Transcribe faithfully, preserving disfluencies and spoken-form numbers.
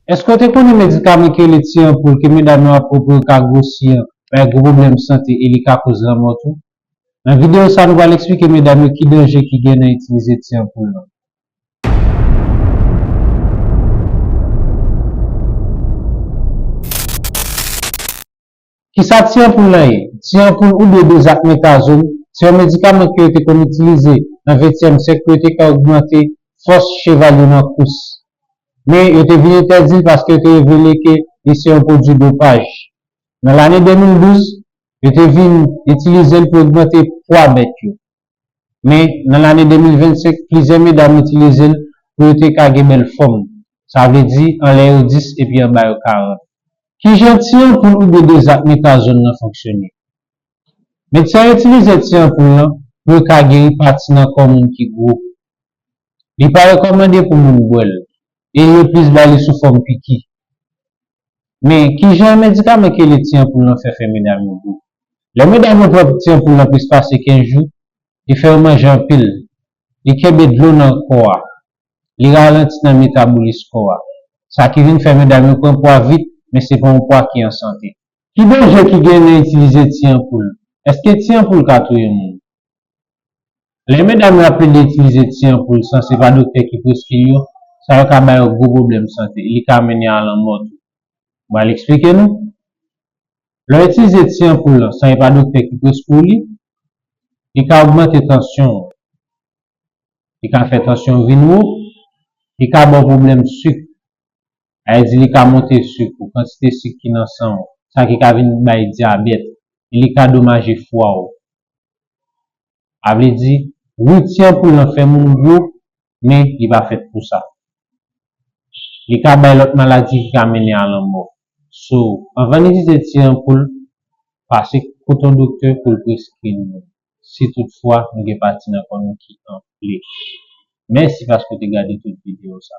Èske w te konnen medikaman ki rele ti anpoul ke medam yo ap pran pou yo ka gwosi an bay gwo pwoblèm sante e li ka koz lanmò tou? Nan videyo sa, nou pral eksplike medam yo ki danje ki gen nan itilize ti anpoul lan. Kisa ti anpoul lan ye? Ti anpoul oubyen dezakmetazòn se yon medikaman ke yo te konn itilize nan ventyèm syèk pou yo te ka ogmante fòs cheval yo nan kous. Men, yo te vin entèdi l paske yo te revele ke li se yon pwodui dopaj. Nan lane de mil douz, yo te vin itilize l pou ogmante pwa bèt yo. Men, nan lane de mil vennsenk, plizyè medam itilize l pou yo te ka gen bèl fòm. Sa vle di, anlè yo dis epi anba yo karant. Kijan ti anpoul oubyen dezakmetazòn nan fonksyone? Medsen yo itilize ti anpoul lan pou yo ka geri pati nan kò moun ki gwo. Li pa rekòmande pou moun bwè l, e yo plis ba li sou fòm piki. Men, kijan medikaman ki rele ti anpoul lan fè fè medam yo gwo? Lè medam yo pran ti anpoul lan plis pase kenz jou, li fè yo manje anpil, li kenbe dlo nan kò a, li ralanti nan metabolis kò a. Sa ki vin fè medam yo pran pwa vit, men se pa yon pwa ki an sante. Ki danje ki gen nan itilize ti anpoul? Èske ti anpoul ka touye moun? Lè medam yo ap plede itilize ti anpoul san se pa doktè ki preskri yo, sa yo ka ba yo gwo pwoblèm sante, li ka mennen a lanmò tou. M pral eksplike nou. Lè w itilize ti anpoul lan san e pa doktè ki preskri w li, li ka ogmante tansyon w. Li ka fè tansyon w vin wo, li ka ba w pwoblèm sik. Sa vle di li ka monte sik ou, kantite sik ki nan san w, sa ki ka vin bay dyabèt, e li ka domaje fwa w. Sa vle di, wi, ti anpoul lan fè moun gwo, men li pa fèt pou sa. Li ka bay lòt maladi ki ka mennen a lanmò. So, anvan n itilize ti anpoul, pase kote yon doktè pou l preskri nou, si toutfwa nou gen pati nan kò nou ki anfle. Mèsi paske w te gade tout videyo sa.